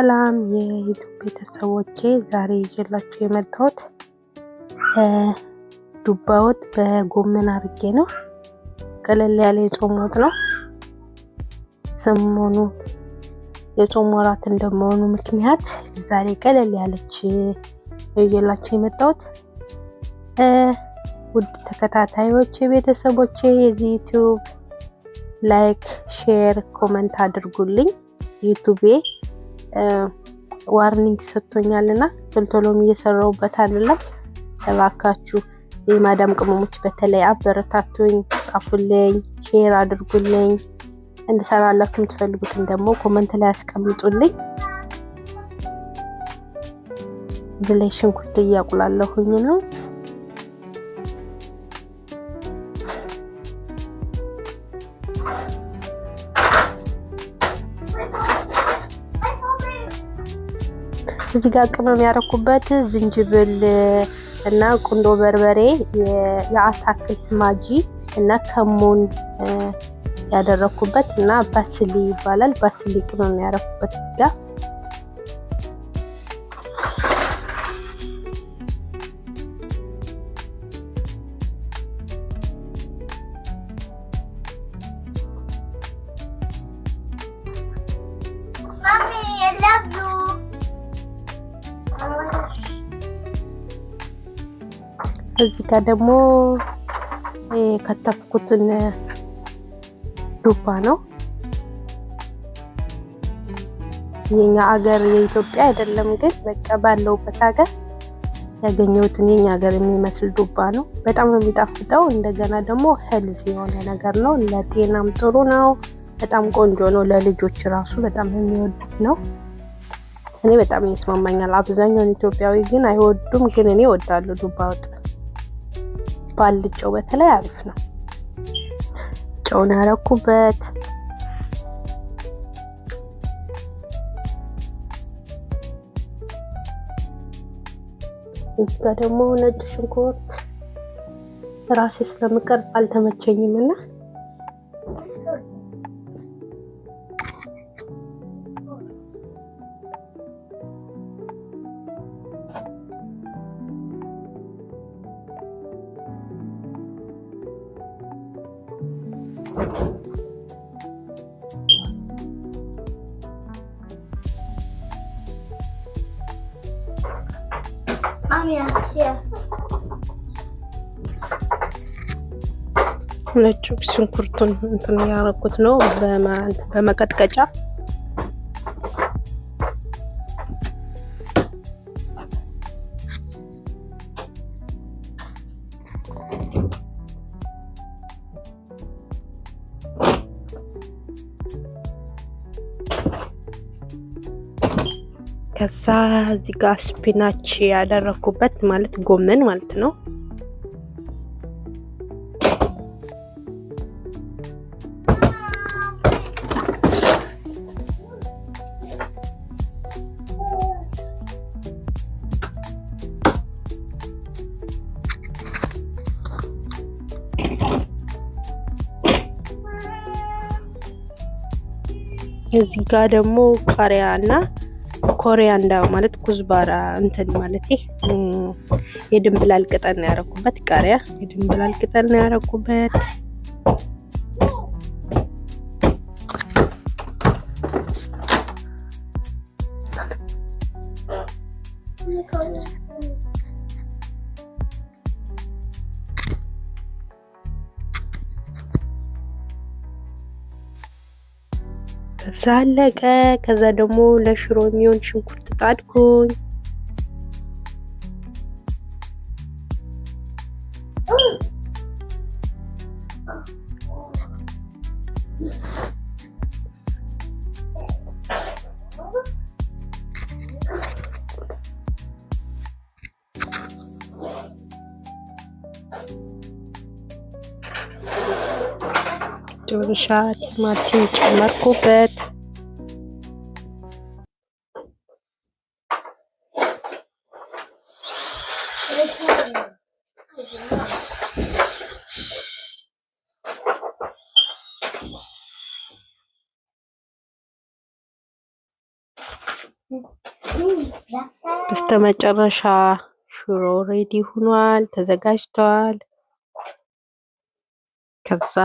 ሰላም የዩቱብ ቤተሰቦቼ፣ ዛሬ ይዤላችሁ የመጣሁት ዱባ ወጥ በጎመን አርጌ ነው። ቀለል ያለ የጾም ወጥ ነው። ሰሞኑ የጾም ወራት እንደመሆኑ ምክንያት ዛሬ ቀለል ያለች ይዤላችሁ የመጣሁት። ውድ ተከታታዮቼ ቤተሰቦቼ የዚህ ዩቲዩብ like፣ share፣ comment አድርጉልኝ። ዩቱቤ warning ሰጥቶኛል እና ቶሎ እየሰራሁበት አይደለም። እባካችሁ የማዳም ቅመሞች በተለይ አበረታቱኝ፣ ጻፉልኝ፣ share አድርጉልኝ። እንድሰራላችሁ የምትፈልጉትን ደግሞ comment ላይ አስቀምጡልኝ። እዚህ ላይ ሽንኩርት እያቁላለሁኝ ነው። እዚህ ጋር ቅመም ያረኩበት ዝንጅብል እና ቁንዶ በርበሬ፣ የአታክልት ማጂ እና ከሙን ያደረኩበት እና parsley ይባላል። parsley ቅመም ያረኩበት ጋር እዚህ ጋር ደግሞ የከተፍኩትን ዱባ ነው። የኛ አገር የኢትዮጵያ አይደለም፣ ግን በቃ ባለውበት ሀገር ያገኘሁትን የኛ ሀገር የሚመስል ዱባ ነው። በጣም ነው የሚጣፍጠው። እንደገና ደግሞ healthy የሆነ ነገር ነው። ለጤናም ጥሩ ነው። በጣም ቆንጆ ነው። ለልጆች ራሱ በጣም የሚወዱት ነው። እኔ በጣም ይስማማኛል። አብዛኛውን ኢትዮጵያዊ ግን አይወዱም፣ ግን እኔ እወዳለሁ ዱባ ወጥ ባልጫው በተለይ አሪፍ ነው። ጨውን ያረኩበት እዚህ ጋር ደግሞ ነጭ ሽንኩርት ራሴ ስለምቀርጽ አልተመቸኝም እና ነጭ ሽንኩርቱን እንትን ያረኩት ነው በመቀጥቀጫ። ከዛ እዚህ ጋር spinach ያደረኩበት ማለት ጎመን ማለት ነው። እዚህ ጋር ደግሞ ቃሪያ እና coriander ማለት كزبرة እንትን ማለት የድንብላል ቅጠል ነው ያደረኩበት። ቃሪያ የድንብላል ቅጠል ነው ያደረኩበት። ከዛ አለቀ። ከዛ ደግሞ ለሽሮ የሚሆን ሽንኩርት ጣድኩኝ። መጨረሻ ቲማቲም ጨመርኩበት። በስተመጨረሻ ሽሮ ready ሆኗል፣ ተዘጋጅቷል። ከዛ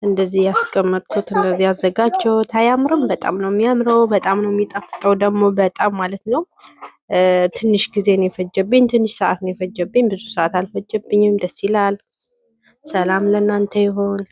እንደዚህ ያስቀመጥኩት እንደዚህ ያዘጋጀሁት አያምርም? በጣም ነው የሚያምረው። በጣም ነው የሚጣፍጠው ደግሞ በጣም ማለት ነው። ትንሽ ጊዜ ነው የፈጀብኝ፣ ትንሽ ሰዓት ነው የፈጀብኝ። ብዙ ሰዓት አልፈጀብኝም። ደስ ይላል። ሰላም ለእናንተ ይሁን።